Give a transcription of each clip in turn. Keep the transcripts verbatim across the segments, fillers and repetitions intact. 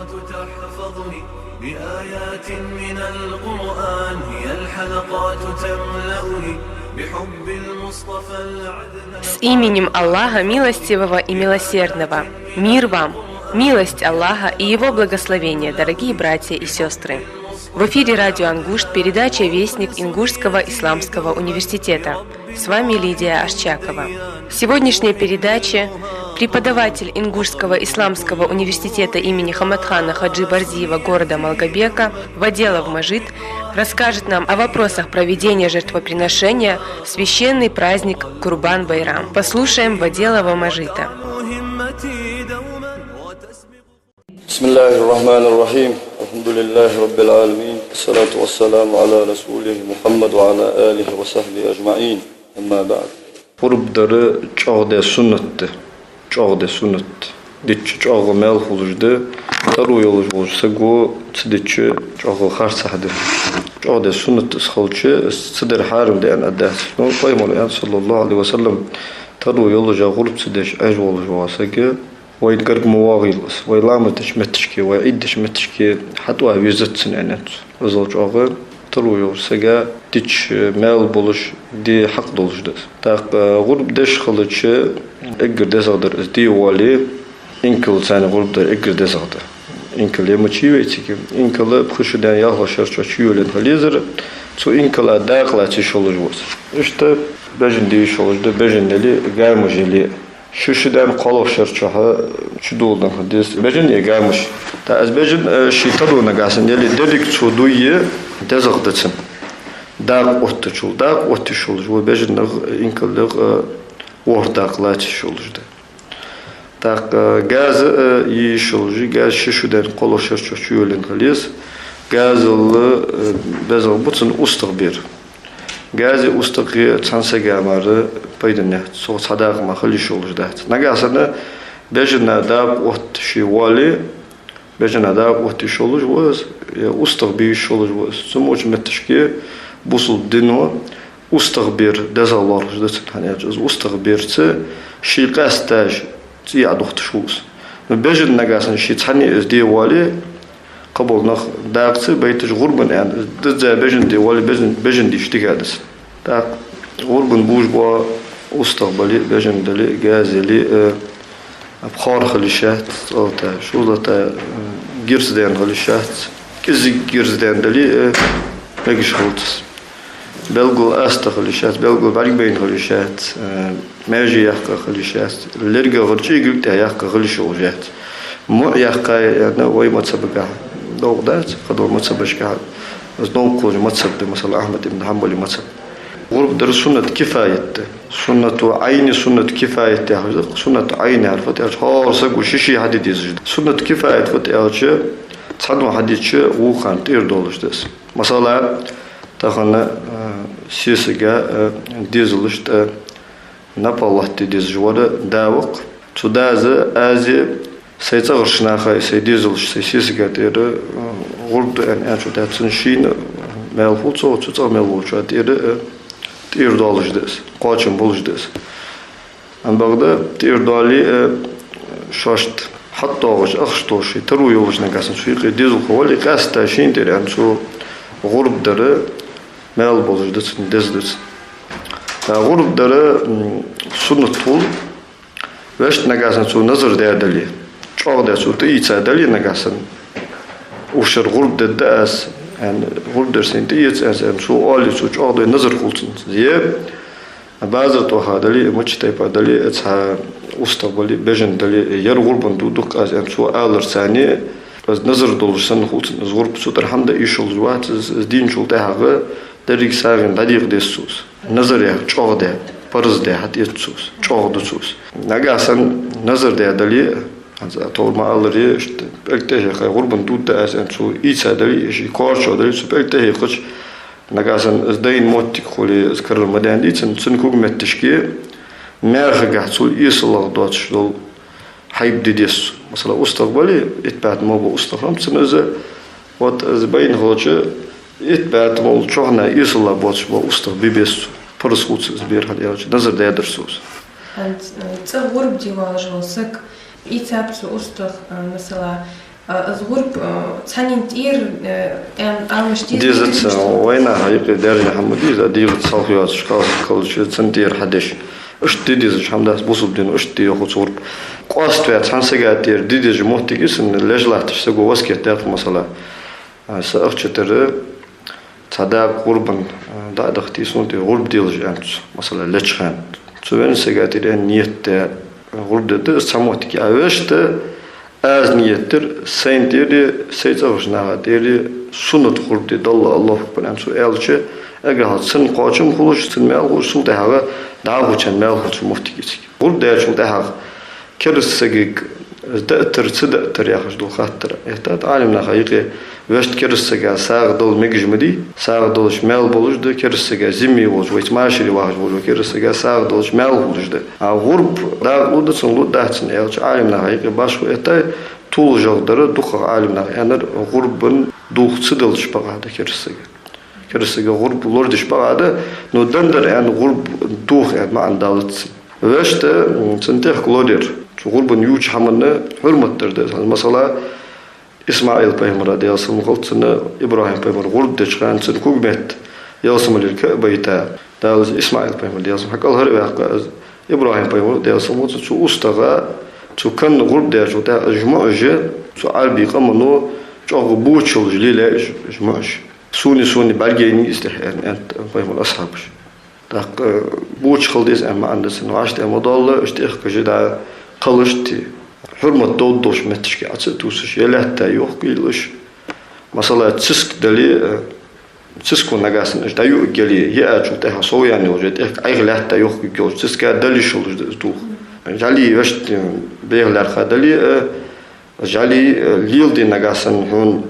تحفظني بآيات من القرآن، هي الحلقات تملأني بحب المصطفى العدنان. С именем Аллаха Милостивого и Милосердного. Мир вам, милость Аллаха и Его благословения, дорогие братья и сестры. В эфире радио «Ингушт», передача «Вестник» Ингушского исламского университета. С вами Лидия Арчакова. В сегодняшней передаче преподаватель Ингушского исламского университета имени Хаматхана Хаджи Барзиева города Малгобека Ваделов Мажит расскажет нам о вопросах проведения жертвоприношения в священный праздник Курбан-Байрам. Послушаем Ваделова Мажита. بسم الله الرحمن الرحيم. الحمد لله رب العالمين. الصلاة والسلام على رسوله محمد وعلى آله وصحبه أجمعين. أما بعد. ГӀурба дар чӀоагӀа де суннат да. ЧӀоагӀа де суннат. Дича чӀоагӀа маьл хулаш да, таро йолаш волча саго ца дича чӀоагӀа харцахьа да. ЧӀоагӀа де суннат из хилча, из ца дар хьарам да аьнна дац. Ну, пайхамара аьннад, صلى الله عليه وسلم, таро йолаш а гӀурба ца деш Ӏеш волаш вола саг, вай гарга ма воагӀийла из, вай ламаз деча метташка, вай Ӏид деча метташка хьатӀаваха везац цунна, аьннад цо. Из чӀоагӀа таро йолча сага дича маьл болаш, де хьакъ долаш да из. ТӀаккха гӀурба деш хилча, эггара дезагӀа дар из де воале, инкал царна гӀурба дар эггара дезагӀа да. Инкал я ма йий вай цига. Инкал пхи шу даьнна ялхлагӀча шера чу йолаенна хила езар, цу инкала дакъа лаца йиш йолаш ва из. Иштта бежан де йиш йолаш да, бежан яле, гамаш яле. Ши шу даьнна кхоалагӀча шера чухь чудоладенна хила деза бежан е гамаш. ТӀаккха из бежан, э, ший таро нагахьа санна яле, деррига цо дой, дезагӀа да цунна. Дакъа оттачул, дакъа отта йиш йолаш ва бежанах, инкалах, э, ворхӀ дакъа лаца йиш йолаш да. ТӀаккха газа, э, е йиш йолаш я, газа ши шу даьнна кхоалагӀча шера чу йолаенна хила еза. Газал, э, безагӀа ба цунна устагӀа бер. Газеи устагӀеи цхьан сага мара пайдана яц, цох цхьа дакъа мара хила йиш йолаш дац. Нагахьа санна бежана дакъа отта ше воале, бежана дакъа отта йиш йолаш ва из, е устагӀа бе йиш йолаш ва из. Цу мо чу метташка бусалба дино устагӀа бер дезагӀа лоархӀаш да цунна, хӀана аьлча из устагӀа берца ший къаьстта цӀий Ӏодухийташ хул из. Ну, бежан нагахьа санна ше цхьанне из де воале, кхыбола нах дакъа ца байташ гӀурбан аьнна, дизза бежан де воале, бежан, бежан дича дика да из. ТӀаккха гӀурбан бувш бола устагӀа бале, бежан дале, газа яле, э, пхор хила йиш яц, цӀалата, шозлата, э, гирздаьнна хила йиш яц, кӀезига гирздаьнна дале, э, мегаш хилац из. Белггала аста хила йиш яц, белггала бӀаргабайна хила йиш яц, э, маьже яккха хила йиш яц, лергагӀара чӀегилг тӀа яккха хила йиш йолаш яц. МуӀ яккхай аьнна вай мазхӀабагахьа новкъа дац, кхыдолча мазхӀабашкахьа из новкъа хулаш мазхӀаб да, масала, Ахьмад ибн Хьанбала мазхӀаб. ГӀурба дар суннат кифаят да. Суннату Ӏайн, суннат кифаят яхаш да. Суннат Ӏайн яхар фуд аьлча, хӀара саго ший-ший хьаде дезаш да. Суннат кифаят фуд аьлча, цхьанне хьадича вокхарна тӀера долаш да из. Масала, тахан, э, сесага, э, дезалашта, э, напагӀа латта дезаш вар да-кх. Цу дас, аз сай цӀагӀарча наха, сай дезалашта, сай сесага тӀера, э, гӀурба ду аьнна, аьнна чу дац, цунна шийна маьл хул цох, цу цӀагӀа мел волчоа тӀера, э, тӀера долаш да из, кхоачам болаш да из. Амма бакъда тӀера доале, э, шоашта хьатӀадоагӀаш, ахча тохаш, ший таро йолаш нагахьа санна цу юкъе дезалхо вале, къаьстта шийна тӀера аьнна цо гӀурба дар маьл болаш да цунна, деза да цунна. ТӀаккха гӀурба дар, м, суннат хул, вешта нагахьа санна цо назар даь дале, чӀоагӀа даь цо тӀаийца дале нагахьа санна, укх шера гӀурба дергда аз, аьнна, гӀурба дар сайна тӀаэца аз, аьнна, цо оале, цо чӀоагӀа дой назар хул цунна. Е базар тӀа ваха дале, мичча тайпара дале, цхьа устагӀа бале, бежан дале, ер гӀурбан дув да-кх аз, аьнна, цо аларца, из назар долаш санна хул цунна, из гӀурба цу тӀара хӀама даа йиш йолаш вац, из, из дийначул тӀехьагӀа деррига сагӀийна дӀадекъа деза цо из. Назар яхар чӀоагӀа даь, парз даь хьатӀаэц цо из, чӀоагӀа ду цо из. Нагахьа санна назар даь дале, хӀанз а товр ма аллара, иштта пӀелг тӀехьекха, гӀурбан дув да аз, аьнна, цо ийца дале, ший коара чу дале, цу пӀелг тӀехьекхача, нагахьа санна из дайна моттиг хуле, из карара ма даьннадий цунна, цун кога метташка маьрхагахьа цул эсалагӀа доацаш дола хьайба де деза цо. Масала, устагӀа бале, итт бӀаь мо бола устагӀа хиннаб цун из, вот из байна хилча, итт бӀаь молча чухьнахьа эсалагӀа боацаш бола устагӀа бе беза цо. Парз хул цунна из бер, хӀана аьлча назар даьдар цо из. ХӀанз, э, цӀагӀа гӀурба де воалаш вола саг, ийцаб цо устагӀа, э, масала, А, из гӀурба, а, цхьаннена тӀера, э, аьнна, Ӏамаш деза, дезац, деза, вайнаха юкъе даьржа хӀама деза, дегӀаца салхьа йоацаш, кхалсаг хилча, цунна тӀера хьадеш. Иштта де дезаш хӀама дац бусалба дино, иштта де йоах цу гӀурба. Къоаставаь цхьан сага тӀера де дезача моттиге санна леш латташ саго васкет даьккха, масала, а, са ахча тӀара цхьа дакъа гӀурбан, а, дӀа а дахийтий, сона тӀера гӀурба делаш, аьнна цо, масала, леча хана. Цу веннача сага тӀера аьнна ниет даь гӀурба дергда из цхьа моттиге. А вешта, аз ниет дир сайна тӀера, сай цӀагӀарча наха тӀера суннат гӀурба де, Далла, Аллаху акбар аьнна цо аьлча, эггара хьалха цунна кхоачам хулаш, цунна маьл хулаш, цул тӀехьагӀа дӀахо цунна маьл хул цу моттиге цига. ГӀурба даьчул тӀехьагӀа кераста сагага из даьттар, ца даьттар яхаш дола хаттар эттад Ӏалимнаха юкъе. Вешта кераста сага сагӀа дала мегаш ма дий, сагӀа далаш маьл болаш да, кераста сага зимме волча, вайца машаре вахаш волча кераста сага сагӀа далаш маьл хулаш да. А гӀурба дакъа лургда цунна, лургдац цунна аьлча, Ӏалимнаха юкъе башхо эттай, толашагӀа дар, дукхагӀа Ӏалимнаха аьннар, гӀурбан дулх ца диллача бакъахьа да кераста сага. Кераста сага гӀурба лорадеш бакъахьа да, но деннадар аьнна гӀурба доха аьнна маӀан далац. Вешта, м, цунна тӀехьа лораяр, цу гӀурбанна ювча хӀаманна хьурмат дар да. Масала, ИсмаӀил пайхамара, Даьла салам хилда цунна, ИбрахӀим пайхамар гӀурба деча хана цун когаметта ялсамалера ка а байта, Дала из ИсмаӀил пайхамар, Даьла салам хилда цунна, хьакӀалхара а ваьккха из, ИбрахӀим пайхамар, Даьла салам хилда цунна, цу устагӀа, цу канна гӀурба дечул тӀехьагӀа из муӀаш, цу Ӏарбий къамо чӀоагӀа боча хилаш лелаяьй из, из муӀаш. Суни, суни бӀаргаяйнай из тӀехьа, аьнна, аьннад пайхамара асхьабаша. ТӀаккха, э, боча хила деза аьнна маӀан да цун, вӀаштӀехьа ма доалла, иштта тӀехкажи дӀа кхалашта, хьурмат довргдолча метташка Ӏа ца а тувсаш, е лаьтта йохкайилла уж. Масала, циска дале, э, циско нагахьа санна уж дӀаюаргйоле, яьчул тӀехьагӀа сов яьнна йолаш, е тӀехьа Ӏайха лаьтта йохкайилга йолаш, циска дале йиш йолаш да из дулх. ЖӀали вешта беха лаьрхӀа дале, э, ЖӀали, э, леладе нагахьа санна хьона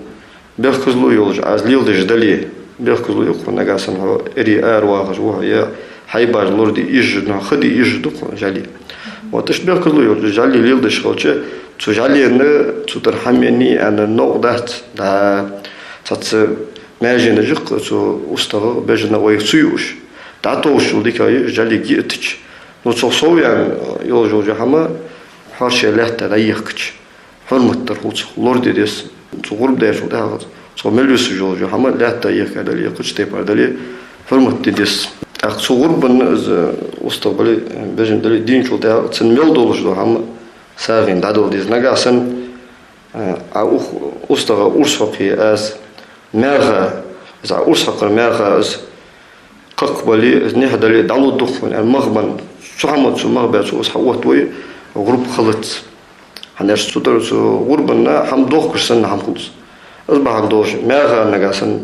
бехказло йолаш, Ӏа из леладеш дале, бехказло я-кх хьона нагахьа санна хьо эрий аравоагӀаш ва хьо, е хьайбаш лораде ийжа, ну, ха де ийжа да-кх хьона жӀали. Вот иштта бехказло йолаш жӀали леладеш хилча, цу жӀалена, цу тӀара хӀама еннай аьнна новкъа дац, да, цхьацца маьженаш я-кх цу устагӀа, бежана вайга ца юаш. ДӀатовшал дика я жӀалига йиътача. Ну, цох сов яьнна йолаш йола хӀама хьоарча лаьтта дӀаехкача. Хьурмат дар хул цох, лораде деза. Цу гӀурба даьчул тӀехьагӀа цох мел йисаш йола хӀама лаьтта ехка дале, е кхыча тайпара дале, хьурмат де деза. ТӀаккха цу гӀурбанна из устагӀа бале, бежан дале, дийначул тӀехьагӀа цунна мел долаш дола хӀама сагӀийна дӀадала деза. Нагахьа санна, а, Ӏа ух-, устагӀа урс хьокхе аз, маьлха, из Ӏа урс хьокхар маьлха из кхакхбале, из нихь дале, дӀалургда-кх хьона аьнна мах бенна, цу хӀаман цо мах баь, цо из хьаоттавой, гӀурба хилац. ХӀана аьлча цу тӀара цу гӀурбанна хӀама дохкаш санна хӀама хул из. Из бахьан долаш маьлха нагахьа санна,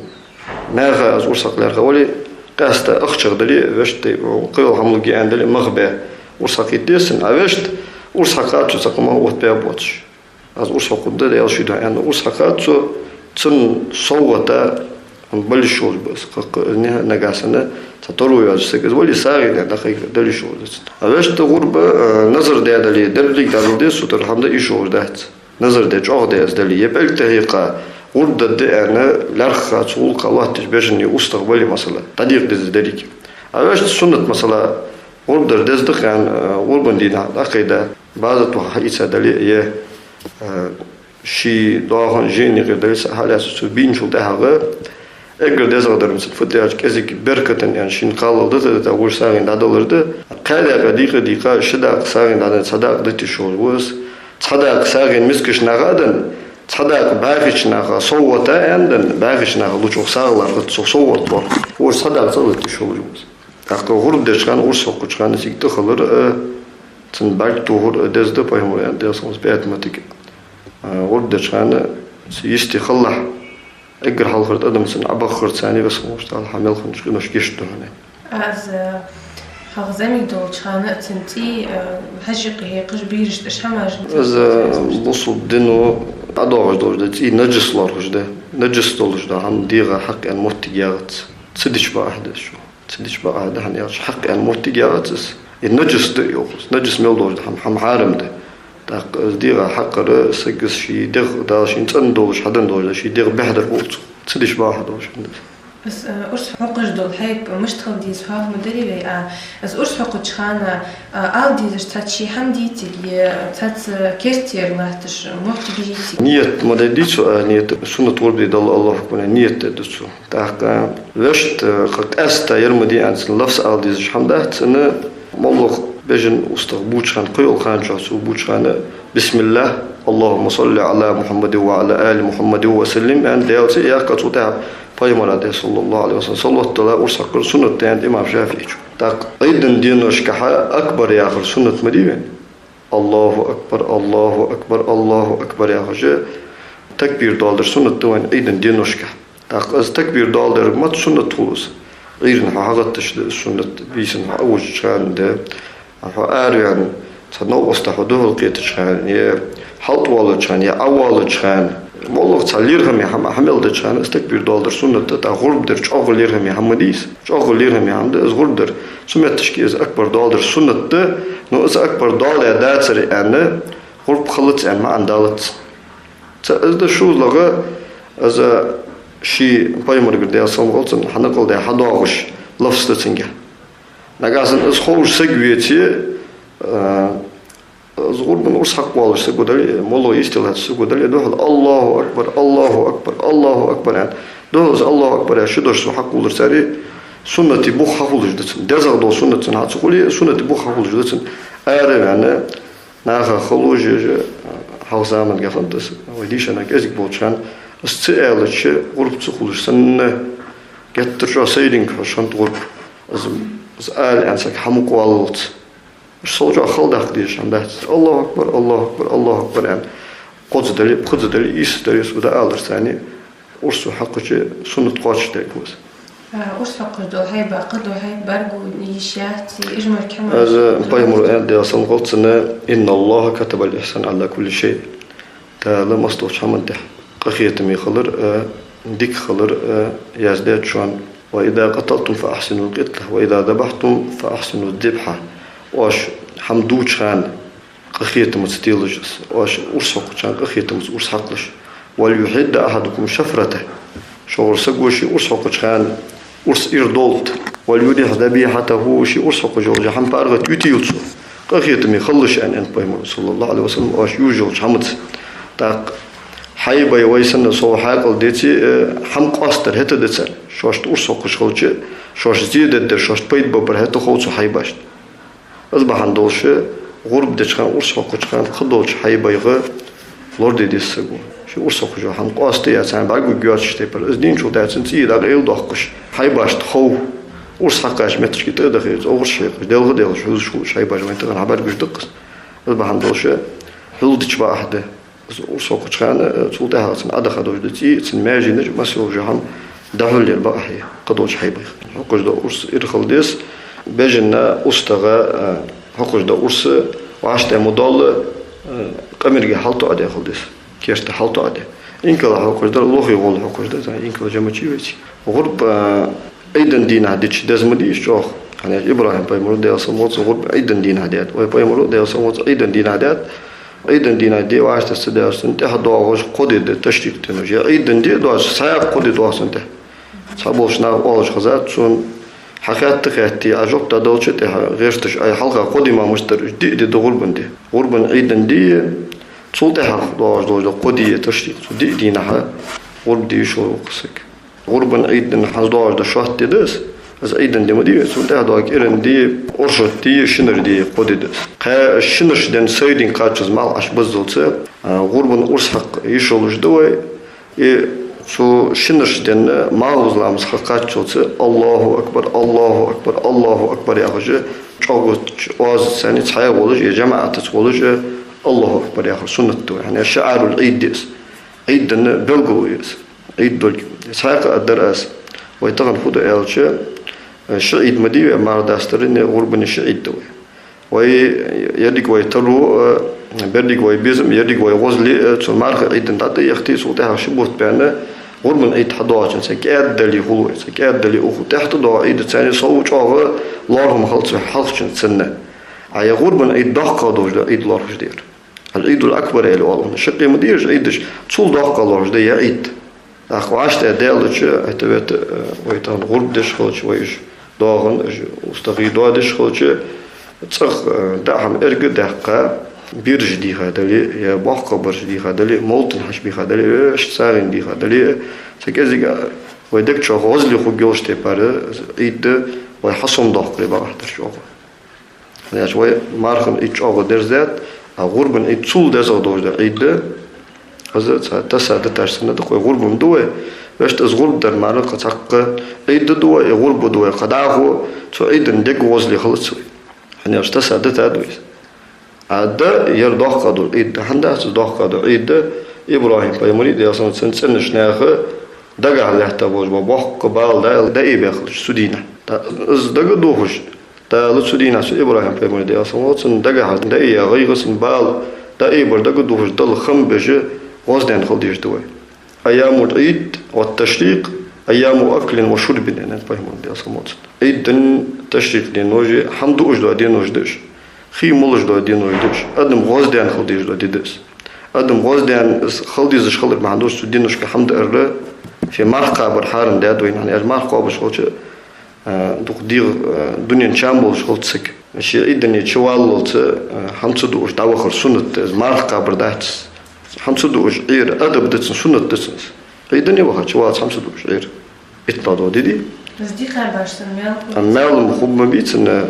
маьлха из урс хьакха лаьрхӀа вале, къаьстта ахчах дале, вешта тайпара кхыйола хӀама лургья аьнна дале, мах баь урс хьакхийта деза цунна, а вешта урс хьакхад цо цхьаккха мах оттабаь боацаш. Аз урс хьокхаргда, Даьла ший духьа аьнна, урс хьакхад цо, цунна совгӀата, хьона бала йиш йолаш ба из, кхы-, кхы-, нагахьа санна цхьа таро йоацаш саг из вале, сагӀийна дӀакхайкар дала йиш йолаш да цунна. А вешта гӀурба, э, назар даь дале, деррига дӀадала деза цу тӀара, хӀама да ийша йолаш дац. Назар даь, чӀоагӀа даь из дале, е пӀелг тӀа хьекха, гӀурба дергда аьнна, лаьрххӀа цу гӀулакха лоаттача бежана устагӀа бале, масала, дӀадекъа деза из деррига. А вешта суннат, масала, гӀурба дар деза да-кх аьнна, э, гӀурбан дийнахьа дӀакхайда, базар тӀа хьаийца дале, е, э, ший доахан жиъна юкъера дале, цхьа хьалаьцача цо бийначул тӀехьагӀа, эггара дезагӀа дар-м цун фу да аьлча, кӀезига беркат а аьнна, шийна кхаллал дита-дита, вож сагӀийна дӀадалар да. Кхаь даькъа дийкъа-дийкъа, ши даькъа сагӀийна дӀаденна, цхьа даькъа дита йиш йолаш ва из. Цхьа даькъа сагӀийна мискача наха а денна, цхьа даькъа бӀаьхийча наха совгӀата аьнна денна, бӀаьхийча наха лучох сагӀа лархӀац, цох совгӀат лоархӀац. Вож цхьа даькъа цӀа а дита йиш йолаш ва из. ТӀаккха гӀурба деча хана, урс хьокхача хана цига тӀахилар, э, цун бӀарг тохар, э, деза да, пайхамара аьннад, Даьла салам хилда цунна, ПаьтӀаматага, э, гӀурба деча хана, цу йисте хилалахь, эггара хьалхара тӀадам цунна Ӏобахарца, цунна Веза хинна волча Дала хьа мел хиннача къиношта гешт ду хьона. Аз, э, хьалха зӀамига долча хана цун цӀий, э, хьажкъа хьекхаш, берашта уж хӀамаш. Из, э, бусалба дино ӀодоагӀаш долаш да, цӀий наджас лоархӀаш да, наджас долаш да, хӀама дегӀа хьакха аьнна моттиг яхац. Ца дича бакъахьа да из чӀоагӀа. Ца дича бакъахьа да, хӀана аьлча хьакха аьнна моттиг яхац из. Из наджас да йоах из. Наджас мел долаш да хӀама, хӀама хьарам да. ТӀаккха из дегӀа хьакхар, сага из ший дегӀ, Дала шийна цӀена долаш хьаденна долаш да, ший дегӀ бӀехдар хул цох. Ца дича бакъахьа долаш хӀама да из. Из, э, урс хьокхаш дола хьайба мишта хила деза хьоахаду вай, а, из урс хьокхача хана, а, ала дезаш цхьацца ший хӀама дийцар, е цхьацца керттера латташ моттиг йийцар. Ният ма дий цо, а, ният суннат гӀурба де далла, Аллаху акбар, ният де ду цо. ТӀаккха вешта, э, кхы къаьстта ер ма дий аьнна цун лафз ала дезаш хӀама дац, цун моллагӀа бежан устагӀа бувцача хана, кхыйола хана чухь цо бувцача хана, بسم الله، اللهم صل على محمد وعلى آل محمد وسلم аьнна, Даьла цӀи а яьккха, цул тӀехьа Пайхамара, صلى الله عليه وسلم, салот дала урс хьакхар суннат да аьннад имам ШафиӀийчо. ТӀаккха Ӏийда дийнашкахьа акбар яхар суннат ма дий вайна. Аллаху акбар, Аллаху акбар, Аллаху акбар яхаш, такбир доаладар суннат да вайна Ӏийда дийнашкахьа. ТӀаккха из такбир доаладар ма суннат хул из. Ӏуйрийна хьо хьагӀатташ да из суннат, бийсанна хьо Ӏовужача хана да, хьо араваьнна, цхьа новкъост тӀа хьо духьалкхетача хана, е хьалтӀавоалача хана, е Ӏовоалача хана, моллагӀа цхьа лерхӀаме хӀама хьа мел деча хана, из такбир доаладар суннат да, тӀаккха гӀурба дар чӀоагӀа лерхӀаме хӀама ма дий из, чӀоагӀа лерхӀаме хӀама да из гӀурба дар. Цу метташка из акбар доаладар суннат да, но из акбар доаладаь дацар аьнна, гӀурба хилац аьнна маӀан далац. Цхьа из да, шозлагӀа, из ший Пайхамарагара, Даьла салам хилда цунна, хьанакъал даь хьадоагӀаш лафз да цунгахь. Нагахьа санна из ховш саг веце, а, из гӀурбан урс хьакхавоалаш саг ва дале, моллагӀа йисте латташ саг ва дале, духьал Аллаху акбар, Аллаху акбар, Аллаху акбар аьнна, духьал из Аллаху акбар аьнна ши дош цо хьакхувлар царех, суннати бух хьахулаш да цун. ДезагӀа дола суннат цун хьа ца хуле, суннати бух хьахулаш да цун. Араваьнна, наха хало жеже, хьалха замангахьа хиннад из, вай дийшанна кӀезига болча хана, из ца аьлча, гӀурба ца хулаш санна, геттара чӀоагӀа сайринг хьожаш хиннад гӀурба. Из, из ала аьнна саг хьамукъаваллалца. Уж сел чӀоагӀа хала даккха дезаш хӀама дац. Аллаху акбар, Аллаху акбар, Аллаху акбар аьнна, кхозза дале а, пхезза дале а, ийсаза дале а, из ала аьнна цунна, урс хьакхача суннат кхоачаш дергва из. А, урс хьокхаш дола хьайба, кхыдола хьайба бӀаргагу йиш яц, ижмар кхьама. Из Пайхамара аьннад, Даьла салам хилда цунна: إن الله كتب الإحسان على كل شيء. Дала массадолча хӀаман тӀа къахетаме хилар а, дика хилар а яздаьд шоана. وإذا قتلتم فأحسنوا القتلة، وإذا ذبحتم فأحسنوا الذبحة. Оаш хӀама дувча хана къахетамца телаш из, оаш урс хьокхача хана къахетамца урс хьакхалаш. وليحد أحدكم شفرته. Шугара саго ший урс хьокхача хана урс ира долда. وليرح ذبيحته، ший урс хьокхаш йолча хӀаман паргӀата ютийла цо. Къахетаме хилалаш аьнна, аьннад Пайхамара, صلى الله عليه وسلم, оаш юаш йолча хӀамаца. ТӀаккха хьайбай вай санна сов хьаькъал деце, э, хӀама къоастадар хӀаьта да царна. Шоашта урс хьокхаш хилча, шоашта зе дергдар, шоашта пайда баргбар хӀаьта хов цу хьайбашта. Из бахьан долаш, гӀурба деча хана, урс хьокхача хана кхыдолча хьайбайга лораде деза саго. Ший урс хьокхаш йола хӀама къоаста е царна бӀаргагургйоацача тайпара. Из дийначул тӀехьагӀа цун цӀий дӀакъайладоаккхаш, хьайбашта хов, урс хьакхача метташка тӀа а дахе, цӀогӀараш хьекхаш, делха а делхаш, хьулаш хулаш хьайбаш вайна тахан хьабӀаргагуш да-кх из. Из бахьан долаш хьулдича бакъахьа да. Из урс хьокхача хана, э, цул тӀехьагӀа цунна Ӏодаха долаш да цӀий, цун маьженаш, масса йолаш йола хӀама дӀахьулъяр бакъахьа я кхыдолча хьайбайх. Хьокхаш дола урс ира хила деза, бежан устагӀа, э, хьокхаш дола урс вӀаштӀехьа ма доалла, э, къамарга хьалтӀаӀодаь хила деза, керта хьалтӀаӀодаь. Инкала хьокхаш дар, лохе гӀолла хьокхаш дар, цхьа инкала жамачи веце. ГӀурба, э, Ӏийда дийнахьа дича деза ма дий из чӀоагӀа. ХӀана аьлча ИбрахӀим пайхамара, Даьла салам хилда цунна, гӀурба Ӏийда дийнахьа даьд. Вай пайхамара, Даьла салам хилда цунна, Ӏийда дийнахьа даьд. Ӏийда дийнахьа де вӀаштӀехьа ца даьлча, цунна тӀехьа доагӀаш кхо ди да, ташрикъ денош. Е Ӏийда ди доацаш, цхьаькха кхо ди доагӀа цунна тӀехьа. Цхьаболча наха оалаш хезад сона, хьахаьтта-хаьтте, Ӏа жоп дӀаделча тӀехьа гӀерташ, Ӏа хьалха кхо ди ма мишта дар, уж диъ ди да гӀурбан ди. ГӀурбан Ӏийда ди, цул тӀехьагӀа доагӀаш долаш дола кхо ди, ташрикъ, цу диъ дийнахьа гӀурба де йиш йола ва-кх саг. ГӀурбан Ӏийда хӀанз доагӀаш да шоатта ди да из. Из Ӏийда ди ма дий, цул тӀехьа доагӀа кӀиранди, оршота ди, шинара ди, кхо ди да из. Кхы шинарча ден сайринг кхаччалца, малх Ӏобиззалца, а, гӀурбан урс хьакха йиш йолаш да вай. И цу шинарча ден малхбуза ламаз ха кхаччалца: Аллаху акбар, Аллаху акбар, Аллаху акбар яхаш, чӀоагӀача оазаца цхьана цхьаь волаш, е жамаӀатаца волаш, Аллаху акбар яхар суннат да вай. ХӀана аьлча шиӀарул Ӏийд я из. Ӏийда белгало я из. Ӏийд долга. Цхьаькха а дар аз. Вай тахан фу ду аьлча, ши Ӏийд ма дий вай, марха дастара а, гӀурбан а ши Ӏийд да вай. Вай еррига вай таро а, беррига вай безам а, еррига вай гӀозал а, цу мархий Ӏийда дӀатӀаяхийте, цул тӀехьагӀа ши бутт баьнна, гӀурбан Ӏийд хьадоагӀача хана, цхьа кӀаьда дале хул вай, цхьа кӀаьда дале уху, тӀехьа тӀадоагӀа Ӏийд царна сов чӀоагӀа лоархӀам хилац вай хьалхарчунца санна. Ӏа е гӀурбан Ӏийд доккхагӀа долаш да Ӏийд лоархӀаш дар. Аль-Ӏийдуль-Акбар аьле оал цунах. Шаккхе ма дий уж Ӏийдаш, цул доккхагӀа лоархӀаш да ер Ӏийд. ТӀаккха вӀаштӀехьа даьлча, это вет, э, вай тахан гӀурба деш хилча, вай уж доагӀан, уж устагӀий доадеш хилча, цӀагӀа, э, даа хӀама эрга а даьккха, бераш дийха дале, е боккхагӀбараш дийха дале, мовлатан хьаьший бийха дале, вешта сагӀийна дийха дале, цу кӀезига вай дег чу гӀозале хургйолча тайпара Ӏийд вай хьасомадоаккхаре бакъахьа дар чӀоагӀа. ХӀана аьлча вай мархан Ӏийд чӀоагӀа дерзадаьд, а гӀурбан Ӏийд цул дезагӀа долаш да Ӏийд да. Из цхьа тесса диташ санна да-кх вай, гӀурба ма ду вай. Вешта из гӀурба дар мара кхы цхьаккха Ӏийд да вай, е гӀурба да вай, кхы дӀахо цу Ӏийдан дег гӀозале хилац вай. ХӀана аьлча тесса дитад вай из. А да, ер доккха дола Ӏийд да, хӀана дац из доккха дола Ӏийд да, ИбрахӀим пайхамара, Даьла салам хилда цунна, цӀенача наха дагахьа лаьтта болаш бола боккха бала Дала дӀаайбаь хилча цу дийнахьа. ТӀаккха из дага а дохаш, Дала цу дийнахьа цу ИбрахӀим пайхамара, Даьла салам хилда цунна, дагахьа дӀаайя гӀайгӀа, цун бала дӀаайбар дага а дохаш, Далла хам беш, гӀоздаьнна хила дезаш да вай. أيام العيد والتشريق أيام أكل وشرب, аьннад пайхамара, Даьла салам хилда цунна. Ӏийдан, ташрикъ денош хӀама дуаш дола денош да уж, хий молаш дола денош да уж, адам гӀоздаьнна хила дезаш дола ди да из. Адам гӀоздаьнна из хила дезаш хилар бахьан долаш цу деношка хӀама даар, фе марха кхабар хьарам даьд вайна, хӀана аьлча марха кхоабаш хилча, а, дукха дегӀа, а, дунен чам болаш хилац саг. Ше Ӏийдане чуваллалца, а, хӀама ца дуаш дӀавахар суннат да из, марха кхабар дац из. ХӀама ца дуаш Ӏер адаб да цун, суннат да цун из. Ӏийдане ваха чуваллалца хӀама ца дуаш Ӏер. ИттлагӀа дола ди дий? Из ди кхаьбаш санна маьл хул? А маьл-м хургба бий цунна,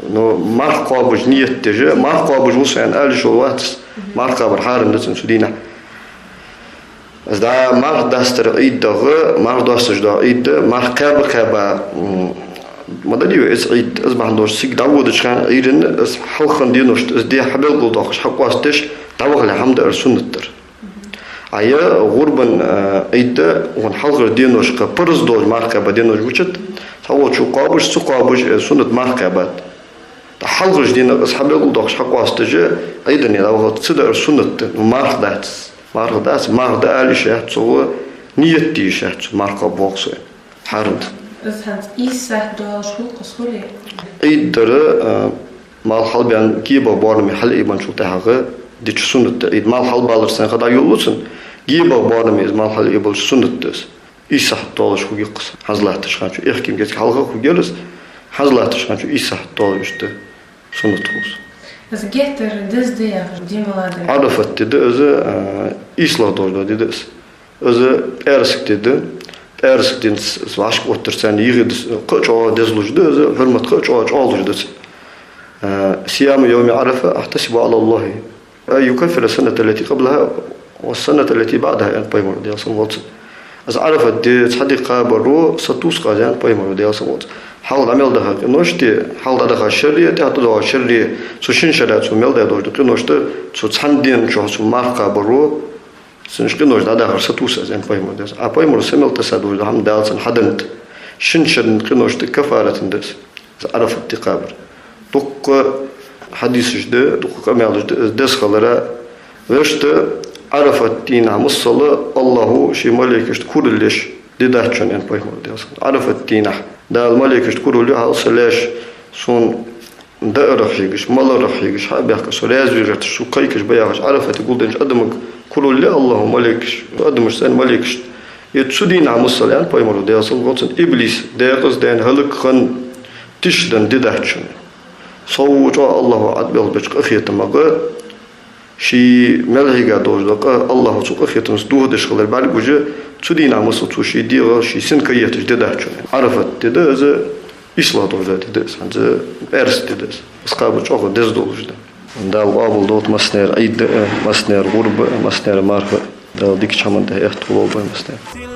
но марха кхоабаш ният деш, марха кхоабаш ва со аьнна ала йиш йолаш вац из. Мгм. Марха кхабар хьарам да цун цу дийнахьа. Из да марха дастара Ӏийд да-кх, марха доасташ дола Ӏийд да, марха кхаьба-кхаьба, м, ма дале вай из Ӏийд, из бахьан долаш цига дӀаводача хана Ӏуйрийна, из хьалхарча деношта из ди хьабелгалдоаккхаш, хьакъоастадеш, дӀавахале хӀама даар суннат дар. А е гӀурбан, э, Ӏийд да, цун хьалхарча деношка парз долаш марха кхаьба денош мичад, цхьаволчо кхоабаш, ца кхоабаш, э, суннат марха кхаьбад. ТӀаккха хьалхарча дийнахьа из хьабелгалдоаккхаш, хьакъоастадеш, Ӏийдане дӀавахалца даар суннат да, ну, марха дац. Марха дац, марха даа ала йиш яц цо, ният де йиш яц цо, марха кхоабаш ва со аьнна. Хьарам да. Из хӀанз ийс сахьат доалаш хул-кх из, хулий? Ӏийд дар, а, малх хьалбаьнна гебагӀа боараме хьалъайбенначул тӀехьагӀа дича суннат да. Ӏийд малх хьалбалар сайна ха дӀайолалу цун, гебагӀа боараме из малх хьалъайбелча суннат да из. Ийс сахьат доалаш хургья-кх из. ХӀанз латтача хана чу, эхкимге хьалха хургьяр из, хӀанз латтача хана чу ийс сахьат доалаш да суннат хул из. Из геттара деза да яхаш ди малагӀа да? Ӏарафат ди да из, а, ийслагӀа дола ди да из. Из пӀаьраска ди да. ПӀаьраска дийнахьа из вӀашка оттар царна йигӀе да из, кхы а чӀоагӀа дезалуш да из, хьурмат кхы а чӀоагӀа чӀоагӀлуш да цун. А, صيام يوم عرفة أحتسب على الله أن يكفر السنة التي قبلها والسنة التي بعدها, аьннад пайхамара, Даьла салам хилда цунна. Из Ӏарафат ди цхьа ди кхабаро са тувс-кх аз, аьннад пайхамара, Даьла салам хилда цунна. Хьалха дӀа мел даха къиношта, хьалха дӀадаха шера, тӀехьа дӀадоагӀа шера, цу шин шера цо мел даь долаш дола къиношта, цу цхьан ден чухь цо марха кхабаро, цун уж къинош дӀадахар са тувс аз, аьннад пайхамара, Даьла салам хилда цунна. А пайхамара са мел тесса долаш дола хӀама Дала цунна хьаденнад. Шин шеран къиношта каффарат да из. Из Ӏарафат ди кхабар. Дуккха хьадисаш да, дуккха къамаьлаш да из деза хилара. Вешта Ӏарафат дийнахьа масала АллахӀа ший малейкашта курал еш ди дац шоана, аьннад пайхамара, Даьла салам хилда цунна. Ӏарафат дийнахьа Дала малейкашта курал ю: хьал са лаьш, сона даарах хьегаш, маларах хьегаш, хьа а баьхка, со раьза ве гӀерташ, сога кхайкаш ба яхаш, Ӏарафате гулденнача адамага курал ю АллахӀа малейкаш, адамашца цӀена малейкашта. Е цу дийнахьа масала, аьннад пайхамара, Даьла салам хилда цунна, иблис даькъаза даьнна, хӀалакхинна, тиша денна ди дац шоана. Сов чӀоагӀа АллахӀа Ӏадбелхбеча къахетамах ший мел хьийга долаш дола къа АллахӀа цу къахетамца дохадеш хилар бӀаргагуш, цу дийнахьа масала цо ший дегӀа, ший сина каетташ ди дац шоана. Ӏарафат ди да из, ийслагӀа дола ди да из, хӀанз пӀаьраска ди да из. Из кхаба чӀоагӀа деза долаш да. Дала къоабал долда массанена Ӏийд а, массанена гӀурба а, массанена марха а. Дала дикача хӀаман тӀа хьехаргболба вай массанена.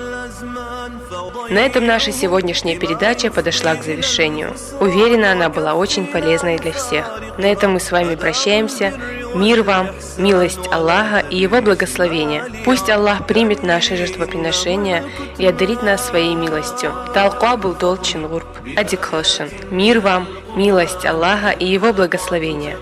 На этом наша сегодняшняя передача подошла к завершению. Уверена, она была очень полезной для всех. На этом мы с вами прощаемся. Мир вам, милость Аллаха и Его благословения. Пусть Аллах примет наши жертвоприношения и одарит нас своей милостью. Дала къоабал долда шун гӀурба. Ӏадика хийла шун. Мир вам, милость Аллаха и Его благословения.